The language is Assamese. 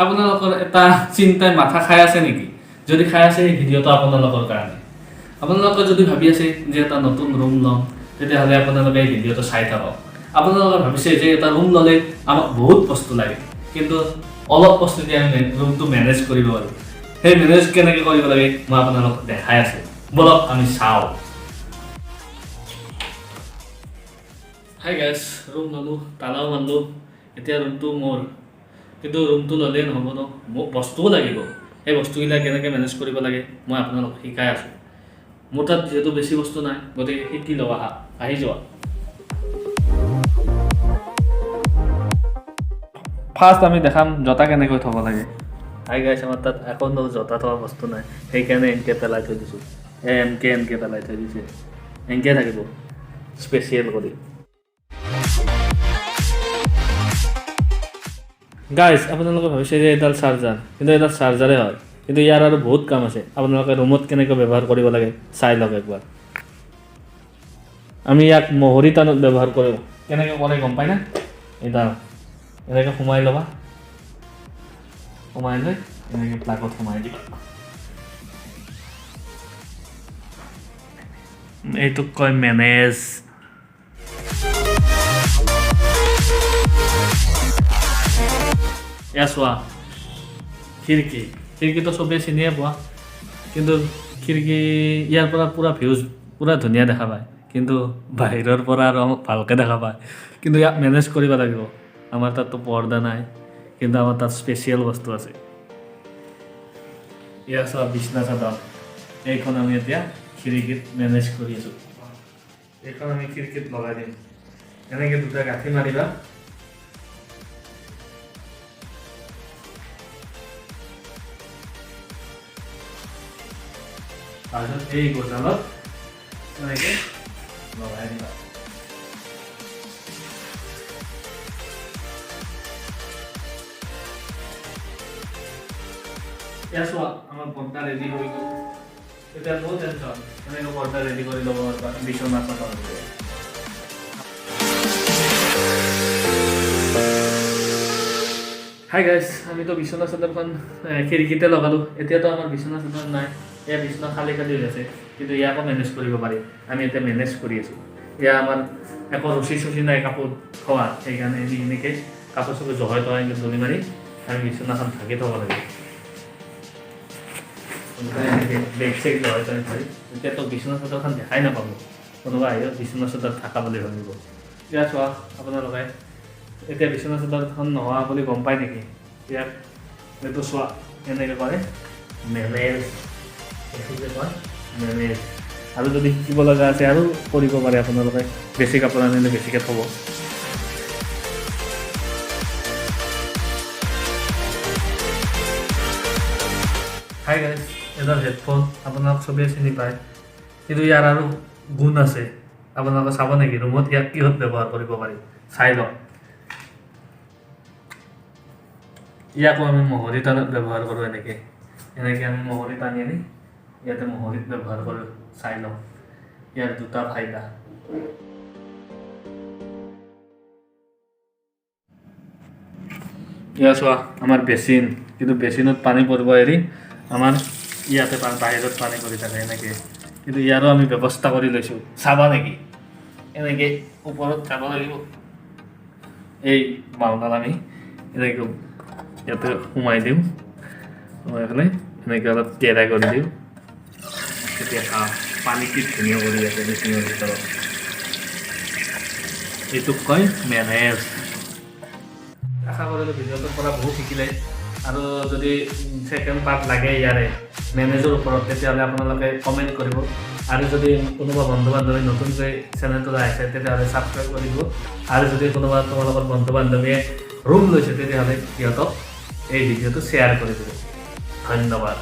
আপোনালোকৰ এটা চিন্তাই মাথা খাই আছে নেকি? যদি খাই আছে, এই ভিডিঅ'টো আপোনালোকৰ কাৰণে। আপোনালোকে যদি ভাবি আছে যে এটা নতুন ৰুম ল'ম, তেতিয়াহ'লে আপোনালোকে এই ভিডিঅ'টো চাই থাকক। আপোনালোকে ভাবিছে যে এটা ৰুম ল'লে আমাক বহুত বস্তু লাগে, কিন্তু অলপ বস্তু দি আমি ৰুমটো মেনেজ কৰিব পাৰোঁ। সেই মেনেজ কেনেকৈ কৰিব লাগে, মই আপোনালোকক দেখাই আছোঁ। ব'লক, আমি চাওঁ। হাই গাইছ, ৰুম ল'লোঁ, তালাও মাৰিলোঁ। এতিয়া ৰুমটো মোৰ। কিন্তু ৰুমটো ল'লেই নহ'ব ন, মোক বস্তুও লাগিব। সেই বস্তুবিলাক কেনেকৈ মেনেজ কৰিব লাগে, মই আপোনালোকক শিকাই আছোঁ। মোৰ তাত যিহেতু বেছি বস্তু নাই, গতিকে শিকি লওঁ আহা, আহি যোৱা। ফাৰ্ষ্ট আমি দেখাম জোতা কেনেকৈ থ'ব লাগে। হাই গাইছ, আমাৰ তাত এখনো জোতা থোৱা বস্তু নাই, সেইকাৰণে এনেকৈ পেলাই থৈ দিছোঁ। এনকে এনকে পেলাই থৈ দিছে, এনেকৈ থাকিব স্পেচিয়েল কৰি। গাইজ, আপোনালোকে ভাবিছে যে এডাল চাৰ্জাৰ, কিন্তু এডাল চাৰ্জাৰে হয়, কিন্তু ইয়াৰ আৰু বহুত কাম আছে। আপোনালোকে ৰুমত কেনেকৈ ব্যৱহাৰ কৰিব লাগে চাই লওক একবাৰ। আমি ইয়াক মহৰি টানত ব্যৱহাৰ কৰোঁ। কেনেকৈ কৰে গম পায় না? এডাল এনেকৈ সোমাই ল'বা, সোমাই লৈ এনেকৈ প্লাগত সোমাই দিবা। এইটোক কয় মেনেজ। এয়া চোৱা, খিৰিকী। খিৰিকীটো চবেই চিনিয়ে পোৱা, কিন্তু খিৰিকী ইয়াৰ পৰা পূৰা ভিউজ পূৰা ধুনীয়া দেখা পায়, কিন্তু বাহিৰৰ পৰা আৰু আমাক ভালকৈ দেখা পায়। কিন্তু ইয়াক মেনেজ কৰিব লাগিব। আমাৰ তাততো পৰ্দা নাই, কিন্তু আমাৰ তাত স্পেচিয়েল বস্তু আছে। এয়া চোৱা, বিচনা চাদৰ। এইখন আমি এতিয়া খিৰিকীত মেনেজ কৰি আছোঁ। এইখন আমি খিৰিকীত লগাই দিম। এনেকৈ দুটা গাঁঠি মাৰিবা। তাৰপিছত এই গজালত এনেকৈ লগাই দিবা। এয়া চোৱা, আমাৰ পৰ্দা ৰেডি হৈ গ'ল। এতিয়া ন টেনশ্যন, এনেকৈ পৰ্দা ৰেডি কৰি ল'ব পাৰিবা বিচনা চাদৰ। হাই গাইছ, আমিতো বিচনা চাদৰখন খিৰিকীতে লগালোঁ। এতিয়াতো আমাৰ বিচনা চাদৰ নাই, এয়া বিচনা খালী খালী হৈ আছে। কিন্তু ইয়াকো মেনেজ কৰিব পাৰি। আমি এতিয়া মেনেজ কৰি আছোঁ। এয়া আমাৰ একো ৰচী চচি নাই কাপোৰ থোৱা, সেইকাৰণে আমি এনেকৈ কাপোৰ চাপোৰ জহাই থোৱা, এনেকৈ দলি মাৰি আমি বিচনাখন ঢাকি থ'ব লাগে। কোনোবাই এনেকৈ বেগ চেগ জহাই থৈ ধৰি, তেতিয়াতো বিচনা চাদৰখন দেখাই নাপাব। কোনোবা আহিব, বিচনা চাদৰ থকা বুলি ভাবিব। এতিয়া চোৱা, আপোনালোকে এতিয়া বিচনা চাদৰখন নোহোৱা বুলি গম পায় নেকি? ইয়াক এইটো চোৱা, এনেকৈ কৰে মেনেজ। এইটো যে কয় মেনেজ। আৰু যদি শিকিব লগা আছে, আৰু কৰিব পাৰে আপোনালোকে। বেছি কাপোৰ আনিলে বেছিকৈ থ'ব। হাই গাইজ, এডাল হেডফোন আপোনাক চবেই চিনি পায়, কিন্তু ইয়াৰ আৰু গুণ আছে। আপোনালোকে চাব নেকি ৰুমত ইয়াক কিহত ব্যৱহাৰ কৰিব পাৰি? চাই লওক। ইয়াকো আমি মহৰি টানত ব্যৱহাৰ কৰোঁ। এনেকৈ এনেকৈ আমি মহৰি টানি আনি ইয়াতে মহৰিত ব্যৱহাৰ কৰোঁ। চাই লওক ইয়াৰ দুটা ফাইদা। ইয়াৰ চোৱা, আমাৰ বেচিন, কিন্তু বেচিনত পানী পৰিব এৰি আমাৰ ইয়াতে বাহিৰত পানী পৰি থাকে এনেকৈ। কিন্তু ইয়াৰো আমি ব্যৱস্থা কৰি লৈছোঁ। চাবা নেকি? এনেকৈ ওপৰত যাব লাগিব। এই বাওনাল আমি এনেকৈ ইয়াতে সোমাই দিওঁ, সোমাই পেলাই এনেকৈ অলপ টেৰা কৰি দিওঁ। তেতিয়া চাওঁ, পানী কি ধুনীয়া কৰি আছে বেচিনৰ ভিতৰত। এইটোক কয় মেনেজ। আশা কৰিলোঁ ভিডিঅ'টোৰ পৰা বহুত শিকিলে। আৰু যদি ছেকেণ্ড পাৰ্ট লাগে ইয়াৰে মেনেজৰ ওপৰত, তেতিয়াহ'লে আপোনালোকে কমেণ্ট কৰিব। আৰু যদি কোনোবা বন্ধু বান্ধৱী নতুনকৈ চেনেলটোলৈ আহিছে, তেতিয়াহ'লে ছাবস্ক্ৰাইব কৰি দিব। আৰু যদি কোনোবা তোমালোকৰ বন্ধু বান্ধৱীয়ে ৰুম লৈছে, তেতিয়াহ'লে সিহঁতক এই ভিডিঅ'টো শ্বেয়াৰ কৰি দিব। ধন্যবাদ।